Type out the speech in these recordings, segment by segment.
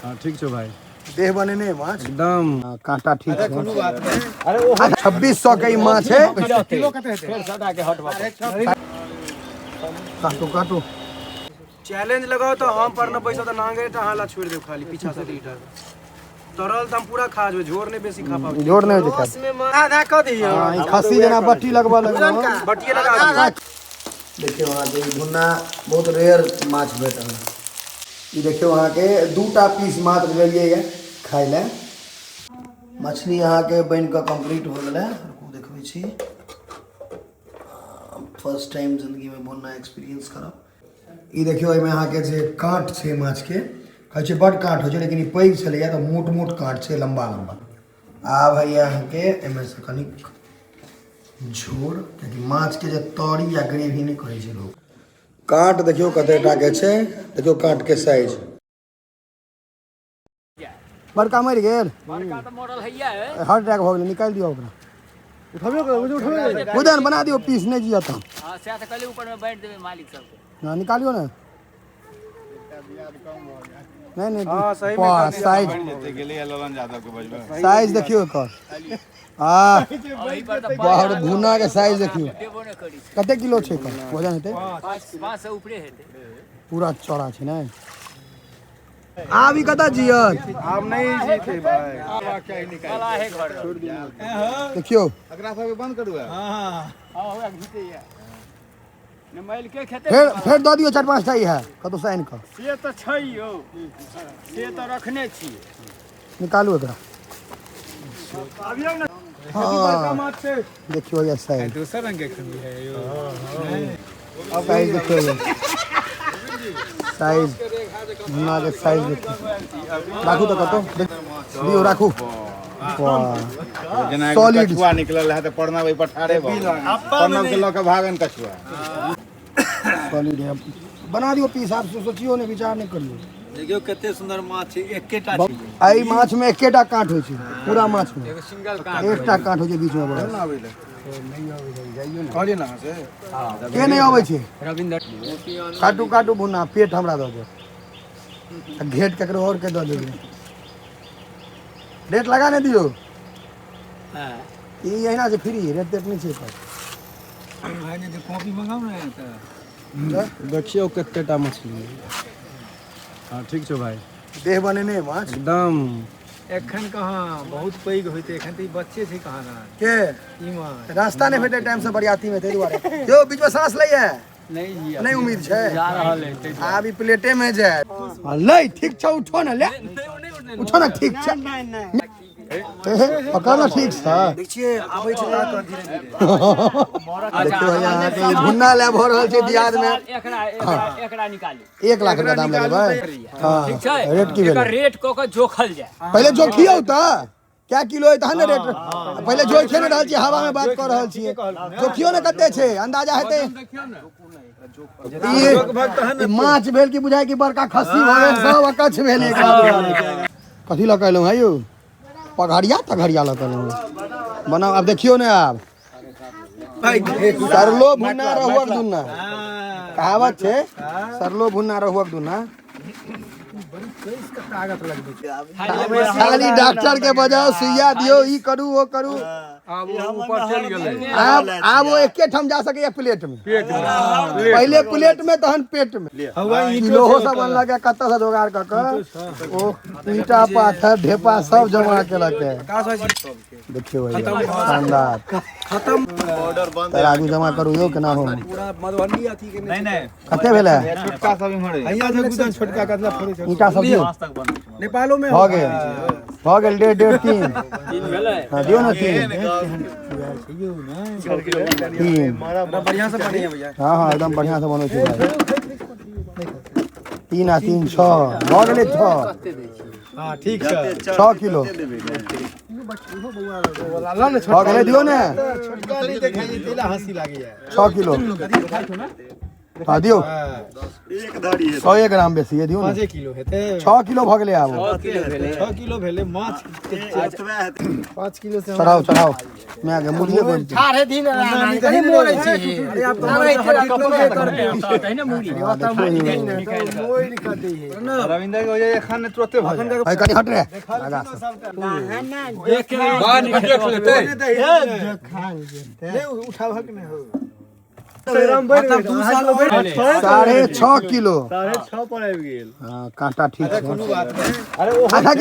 हाँ ठीक छौ भाई। देह बनेने माछ एकदम कांटा ठीक छै। अरे ओ 2600 के ई माछ है। काटू काटू। चैलेंज लगाओ तो हम पर न पैसा तो नांगे तो हाला छोड़ देब खाली पीछा से लीटर तरल तो हम पूरा खा जेबै, झोर नहीं बेसी खा पाबै। झोर नहीं होय छै। आधा क दियौ। हां ई खस्सी जेना बट्टी लगबऽ लगलौ। बट्टिए लगा दियौ। देखियौ अहाँके ई भुन्ना बहुत रेयर माछ भेटल। ई देखियौ अहाँके दूटा पीस मात्र लेलियै खाय लए। मछली अहाँके बनि कऽ कम्प्लीट भऽ गेलै। रुकू देखबै छी। फर्स्ट टाइम जिंदगीमे भुन्ना एक्सपीरियंस करब। ई देखियौ एहिमे अहाँके जे काँट छै माछके, कहै छै बड्ड काँट होइ छै, लेकिन ई पैघ छलैए तऽ मोट मोट काँट छै, लम्बा लम्बा। आब होइए अहाँके एहिमे सँ कनिक झोर, कियाकि माछके जे तरी या ग्रेवी नहि कहै छै लोक। काँट देखियौ कते टाके छै, देखियौ काँटके साइज। बड़का मरि गेल, बड़का तऽ मरल हैया है। हार्ट अटैक भऽ गेलै, निकालि दियौ ओकरा। उठबियो करू, उठबियो। बुदन बना दियौ पीस, नहि जियत हम। हाँ सएह तऽ कहलियै ऊपर मे बाँटि देबै मालिक सबके। हाँ निकालियौ ने। नहीं नहीं हाँ, सही में वाह, साइज साइज देखियौ एकर। हाँ ओहि पर तऽ बाप रे, भुना के साइज देखियौ। देबो नहि करै छै। कते किलो छै एकर वजन हेतै? 5 से ऊपरे हेतै। पूरा चौड़ा छै ने। आब ई कतऽ जियत? आब नहीं जीते भाई। मलाहे घर रहल। देखियौ एकरा सबके बंद करू। हाँ ओकरा घिचैया ने माइल के खेतै। फेर फेर दऽ दियौ 4-5 टा। इएह कतौ से आनि कऽ। से तऽ छै यौ, से तऽ रखने छियै। निकालू एकरा। हाँ देखियौ ये साइज, दोसर रंग के खंडी है यो। साइज देखियौ, ये साइज भुन्ना के साइज देखियौ। राखू तऽ कतौ दियौ, राखू। वाह जेना Solid। कछुआ निकलल है तऽ प्रणव एहि पर ठाढ़े भऽ गेल। प्रणव के लऽ कऽ भागन कछुआ। सॉलिड है, बना दियौ पीस। आप सोचियो नहि, विचार नहि करियौ। देखियौ कते सुंदर माछ छै, एकेटा छै। एहि माछ में एकेटा काँट होइ छै, पूरा माछ में एगो सिंगल काँट एकटा काँट होइ छै बीच में। बड़ा कहलियै ना अहाँ से। के नहि अबै छै? रविंदर। काटू काटू भुन्ना। पेट हमरा दऽ दे, आ घेट ककरो और के दऽ देबै। रेट लगा नहि दियौ। हाँ ई अहिना छै फ्री, रेट तेट नहि छै एकर। भाई ने कॉपी मंगाउ ने तऽ। देखियौ कतेटा मछली। हाँ ठीक छौ भाई। देह बनेने माछ एकदम। एखन कहाँ बहुत पैघ होइते, एखन तऽ ई बच्चे छै। कहाँ ना के ई माछ रास्ता नहि भेटै टाइम से बरियाती में, ताहि दुआरे यौ बीच में सांस लैए नहीं नहीं उम्मीद छै। जा रहल है ताहि दुआरे। आब ई प्लेटे में जायत। लै ठीक छौ, उठो ने, ले उठो ने, ठीक छै। हे, पकड़ ने ठीक से। देखिए आबै छै ताकत धीरे धीरे। देखियौ भैया अहाँके ई भुन्ना लए भऽ रहल छै दियाद में। एकरा एकरा एकरा निकालू। 1 लाख रुपया दाम लगेबै। हाँ ठीक छै। रेट की एकर भेलै? रेट कऽ के जोखल जाय। पहिले जोखियौ तऽ क्या किलो है तहन ने रेट। पहिले जोखिए ने रहल छियै, हवा में बात कऽ रहल छियै। जोखियो ने कते छै, अंदाजा हेतै। ई माछ भेल कि बुझाय कि बड़का खस्सी भऽ गेल, सब अकच्छ भेल। एक कथी लऽ कऽ एलहुँ है यौ? पघरिया तघरिया लऽ कऽ एलहुँ। बनाउ आब, देखियौ ने आब। सरलो भुन्ना रहुअक दुन्ना, कहावत छै, सरलो भुन्ना रहुअक दुन्ना। खाली डॉक्टर के बजाओ, सुइया दियौ, ई करू ओ करू। आब ओ ऊपर चलि गेलै। आब आब ओ एके ठाम जा सकैया, प्लेट में। पहिले प्लेट में तहन पेट में। लोहो सब अनलक है कतऽ से जोगाड़ कऽ कऽ, ओ ईटा पाथर ढेपा सब जमा केलक है। देखियौ भैया शानदार। खत्म। तराजू जमा करू यौ, केना हो? पूरा मधुबनी अथी के नहीं नहीं कते भेलै? छोटका सब इम्हर है। हैया जे गुदन छोटका कतला फोड़ै छै। ईटा सब दियौ। नेपालो में भऽ गेल, भऽ गेल। 1.5 1.5 3। तीन भेलै। हाँ दियौ ने 3 3। बढ़िया से बनी है भैया। हाँ हाँ एकदम बढ़िया से बनै छै भाई। 3 आ 3 6 भऽ गेलै, 6। हां ठीक छै। 6 किलो भऽ गेलै, दियौ ने। छोटका नहीं देखाइ तेला हंसी लागैया। 6 किलो। हाँ दियौ एक धरी 100 ग्राम बेसी दियौ ने 5 किलो हेतै 6 किलो भ गेलै आब 6 किलो भेलै 6 किलो भेलै माछ 5 किलो से चढ़ाओ चढ़ाओ मैं आगे मुड़िए बोल ठाढ़े दिन कहीं मोड़ै छी अरे आप तो तै ने मुड़ी मोड़ क दै है रविंदर के वजह एखन तुरते भ जाय भाई कनी हट रे आगा से। देख के बाद में देख लेतै नहीं उठाबक नहीं हो मतलब 2 साल हो गए 6.5 किलो 6.5 पर आबि गेल हाँ कांटा ठीक छै कोनो बात नहीं अरे ओ आधा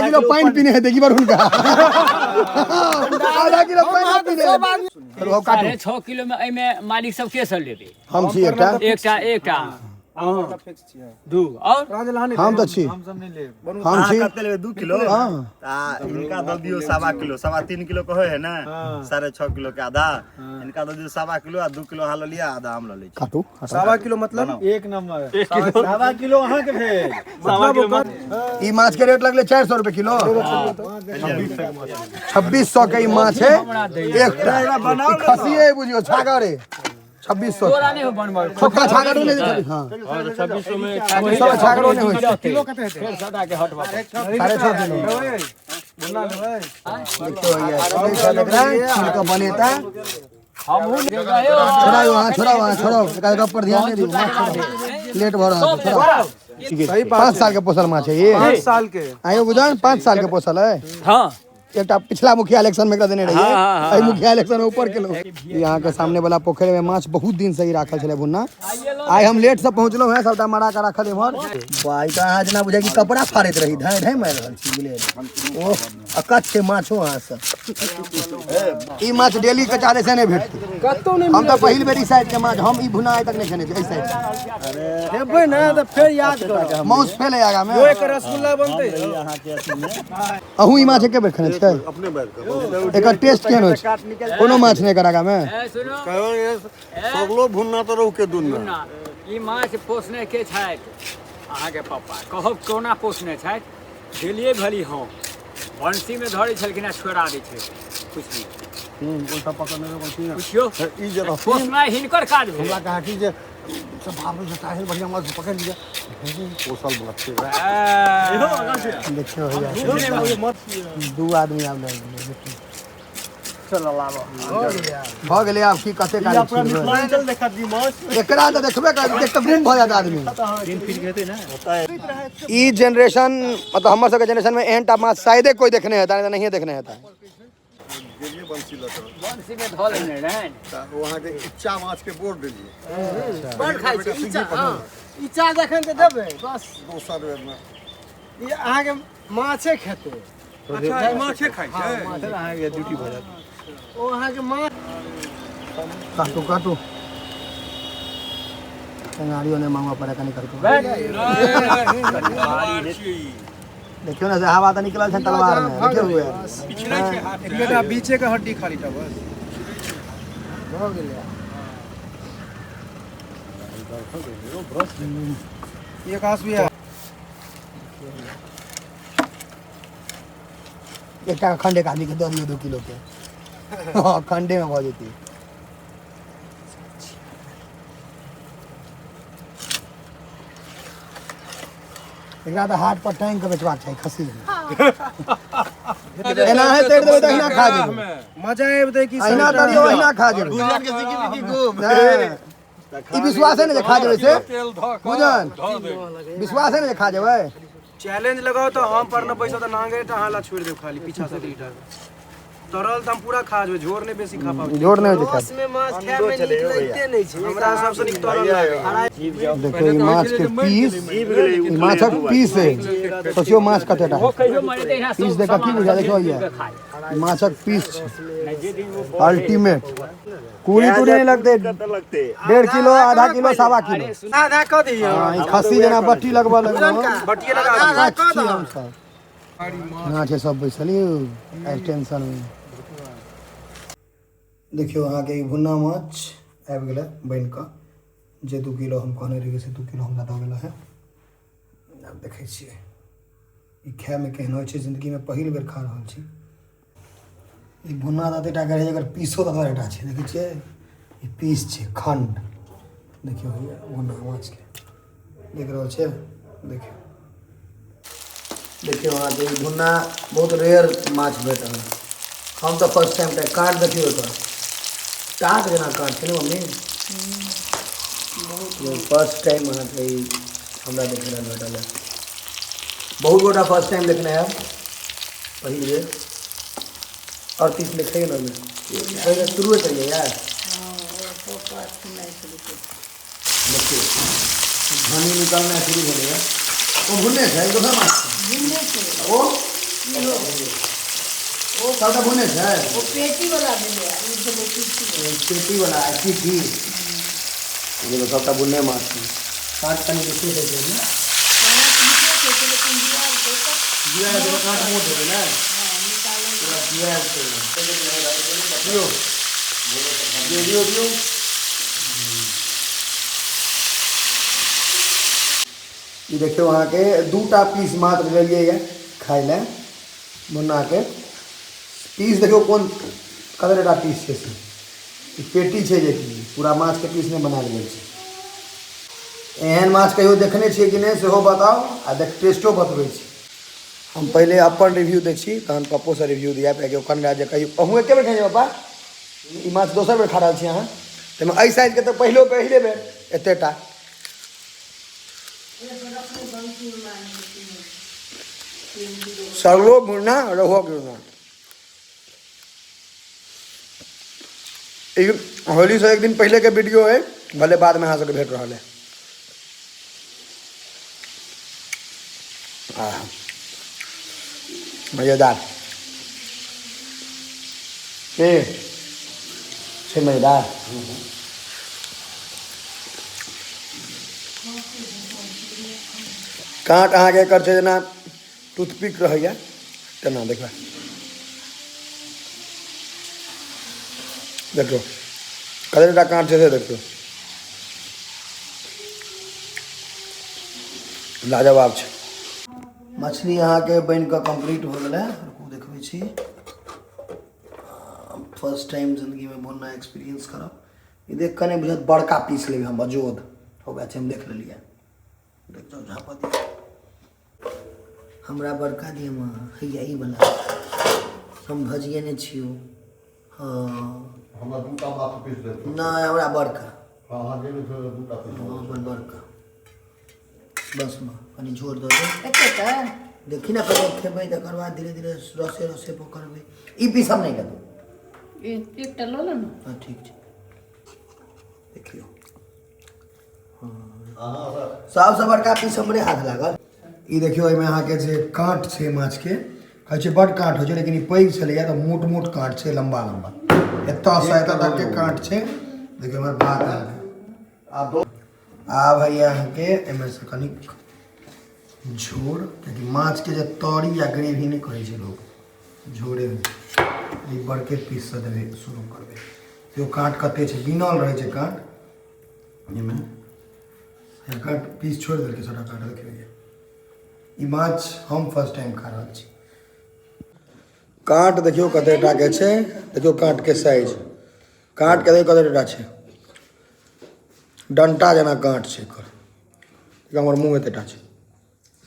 किलो पानी पीने है देखी बार हुनका आधा किलो पानी पीने चलो हम काटू 6.5 किलो में एमे मालिक सब के सब लेबे हम छी एकटा एकटा एकटा फिक्स छियै दू और हम तऽ छी हम सब नहीं लेब हम छी कते लेबै 2 किलो हाँ आ इनका दऽ दियौ 1.25 किलो 3.25 किलो कहै है ने 6.5 किलो के आधा इनका दऽ दियौ 1.25 किलो आ 2 किलो अहाँ लऽ लिअ आधा हम लऽ लै छी काटू 1.25 किलो मतलब एक नंबर 1.25 किलो अहाँ के भेल मतलब ई माछ के रेट लगले 400 रुपए किलो 2600 के ई माछ है एकटा ई खसिए बुझियो छागरे 2600 तोरा नहीं हो बनबै छोटका छागरो नहीं छै हां 2600 में सब छागरो नहीं होइ छै किलो कते हेतै फेर सदा के हटवा 6.5 किलो देखियो ये छिलका बनेता हमहू छोड़ाओ हां छोड़ाओ हां छोड़ाओ एकरा गप पर ध्यान नहीं दियो माछ छोड़ाओ लेट भ रहल छै छोड़ाओ 5 साल के पोसल माछ है ये 5 साल के आयो बुझन 5 साल के पोसल है हां एकटा पिछला मुखिया इलेक्शन में एकरा देने रहियै एहि मुखिया इलेक्शन में ऊपर केलहुँ। यहाँ के सामने वाला पोखरि में माछ बहुत दिन से ही राखल छलै भुन्ना। आइ हम लेट से पहुँचलहुँ हैं, सबटा मरा के राखल एम्हर। भाई तऽ अहाँ जेना बुझाइ कि कपड़ा फाड़ैत रही, धाँइ धाँइ मारि रहल छी ब्लेड। ओह अकच्छ छै माछो अहाँ से। ई माछ डेली के चारे से नहि भेटतै कतौ नहीं। हम तऽ पहिल बेर ई साइड के माछ हम ई भुन्ना आइ तक नहि खेने छी एहि साइड। देबै ने तऽ फेर याद करब। माउस फेल है आगा में। एक रसगुल्ला बनतै। अहूँ ई माछ एके बेर खेने छियै? एकर टेस्ट केहन होइ छै? कोनो माछ नहि एकर आगा में। सुनो सगलो भुन्ना तऽ रहु के दुन्ना। ई माछ पोसने के छथि अहाँके पप्पा, कहब कोना पोसने छथि? डेलिए भली हम बंसी में धरै छलखिन आ छोड़ा दै छै। कुछ पुछियो ई जे पोसनाइ हिनकर काज भेल। हमरा कहा कि जे सब बाप रे साहिल बढ़िया माछ पकड़ लिया पोसल बला छै। देखियो भैया दू आदमी आब लए गेलै। भऽ गेलै आब की कते काज छै। एकरा तऽ देखबे कर देख तऽ गुम भऽ जायत आदमी। ई जेनरेशन मतलब हमर सबके जेनरेशन में एहन टा माछ शायदे कोई देखने हेता, नहीं तऽ नहिए देखने हेता। बंसी लऽ कऽ बंसी में धऽ लेने रहनि तऽ ओ अहाँके इच्चा माछ के बोर देलियै। बड़ खाइ छै इच्चा। हां इच्चा जखन तऽ देबै बस दोसर बेर में ई अहाँके माछे खेतै। अच्छा ई माछे खाइ छै? अहाँके ड्यूटी भऽ जायत। ओ अहाँके माछ काटू काटू टेंगारियो नहि मांगऽ पड़े कनी करको। देखियौ ने से हवा तऽ निकलल छै तलवार में। देखियौ हुए एकटा बीचे के हड्डी खाली टा बस भऽ गेलै। एक आस भी है। एकटा खंड एक आदमी के दऽ दियौ 2 किलो के। हाँ खंडे में भऽ जेतै। एकरा तऽ हाट पर टांगि के बेचबाक चाही खस्सी। एना है तैर देबै तऽ अहिना खा जेबै। मजा आबि कि अहिना तरियौ अहिना खा जेबै। ई विश्वास है ने जे खा जेबै से? बुझल विश्वास है ने जे खा जेबै? चैलेंज लगाओ तो हम पर न पैसा तऽ नांगे टा अहाँ ला छोड़ि देब खाली पीछा से ईटा। तरल तऽ हम पूरा खा जेबै, झोर नहि बेसी खा पाबै। झोर नहि होइ छै। में माछ खाय में नीक लगते नहि छै। हमरा सबसँ नीक तरल लागै। देखियौ ई माछ के पीस, ई माछक पीस है। सोचियौ माछ कतेटा पीस देख की बुझा। देखियौ ये माछक पीस छै अल्टीमेट। कुरी तुरी नहीं लगते। 1.5 किलो आधा किलो 1.25 किलो आधा कऽ दियौ। हां ई खस्सी जेना बट्टी लगबऽ लगलौ। बट्टिए लगा दियौ हम सब। माछ सब बैसल यौ टेंशन में। देखियौ अहाँके ई भुन्ना माछ आबि गेलै बनि कऽ। जे 2 किलो हम कहने रहियै से 2 किलो हमरा दऽ गेल है। आब देखै छियै ई खायमे केहन होइ छै। जिन्दगीमे पहिल बेर खा रहल छी। ई भुन्ना तऽ एतेटा के रहै, एकर पीसो तऽ बड़टा छै। देखै छियै ई पीस छै खंड। देखियौ हैया भुन्ना माछके देख रहल छियै। देखियौ देखियौ अहाँके ई भुन्ना बहुत रेयर माछ भेटल। हम तऽ फर्स्ट टाइम काँट देखियौ एकर, टाट जेना काँट छै ने मम्मी। फर्स्ट टाइम अहाँके ई हमरा देखै लए भेटल है। बहुत गोटा फर्स्ट टाइम देखने हैब पहिल बेर। आओर पीस लिखैए ने ओहिमे, पहिले शुरुए करियै यार। देखियौ धनी निकलनाइ शुरू भेलैए। ओ भुन्ने छै दोसर माछ छै, ओ ओ सबटा भुन्ने छै। ओ पेटी वाला भेलै, ई भेलै चिट्ठी। पेटी वाला आ चिट्ठी, देखियौ सबटा भुन्ने माछ छै। काँट कनि विशेष होइ छै ने, जुआयल छै, काँट मोट हेतै ने, पूरा जुआयल छै। दियौ दियौ दियौ दियौ। ई देखियौ अहाँके दूटा पीस मात्र लेलियै यऽ खाय लए मुन्नाके। पीस देखियौ कोन कतेटा पीस छै से। ई पेटी छै जेकि पूरा माछके पीस नहि बनायल गेल छै। एहन माछ कहियो देखने छियै कि नहि सेहो बताउ, आ देख टेस्टो बतबै छी। हम पहिले अपन रिव्यू दै छी, तहन पप्पोसँ रिव्यू दिया, कियाकि ओ कहने जे कहियो अहूँ एके बेर खेलियै पप्पा ई माछ, दोसर बेर खा रहल छी अहाँ। ताहिमे एहि साइजके तऽ पहिलो पहिले बेर एतेटा। सरलो भुन्ना रहुआ भुन्ना। ई होलीसँ एक दिन पहिलेके वीडियो है, भले बादमे अहाँ सबके भेट रहल है। आह मजेदार के छै, मजेदार। काँट अहाँके एकर छै जेना टूथपिक रहैए तेना। देखबै देखियौ कतेटा काँट छै से, देखियौ लाजवाब छै। मछली अहाँके बनि कऽ कम्प्लीट हो गेलै। रुकू देखबै छी। फर्स्ट टाइम जिन्दगीमे भुन्ना एक्सपीरियंस करब। ई देख कऽ नहि बुझत, बड़का पीस लेबै हम बजोद हो छै। हम देख लेलियै, देख जाउ झापा दियौ हमरा, बड़का दिअ माँ। हैया ई वाला हम भजिए छियौ। हँ, हमरा दूटा मात्र पीस देब। नहि, हमरा बड़का। हँ अहाँ जे नहि दूटा पीस। हँ, अपन बड़का बस माँ, कनि झोर दऽ दे। एतेटा देखी ने, कनि खेबै तकर बाद धीरे धीरे रसे रसे पकड़बै। ई पीस हम नहि लेबै। एकटा लऽ ले ने। हँ ठीक छै। देखियौ अहाँ सबसँ बड़का पीस हमरे हाथ लागल। ई देखियौ एहिमे अहाँके जे काँट छै माछके, कहै छै बड्ड काँट होइ छै, लेकिन ई पैघ छलैए तऽ मोट मोट काँट छै, लम्बा लम्बा, एतऽसँ एतऽ तकके काँट छै। देखियौ हमर भात अहाँके आब हैया अहाँके एहिमे सँ कनिक झोर, कियाकि माछके जे तरी या ग्रेवी नहि कहै छै लोक, झोरे होइ छै। ई बड़के पीससँ देबै, शुरू करबै। देखियौ काँट कते छै, बिनल रहै छै काँट एहिमे। काँट पीस छोड़ि देलकै सबटा काँट। देखियौ ई माछ हम फर्स्ट टाइम खा रहल छी। काँट देखियौ कते टाके छै, देखियौ काँटके साइज, काँटके देखियौ कते टा छै, डंटा जेना काँट छै एकर। देखियौ हमर मुँह एतेटा छै।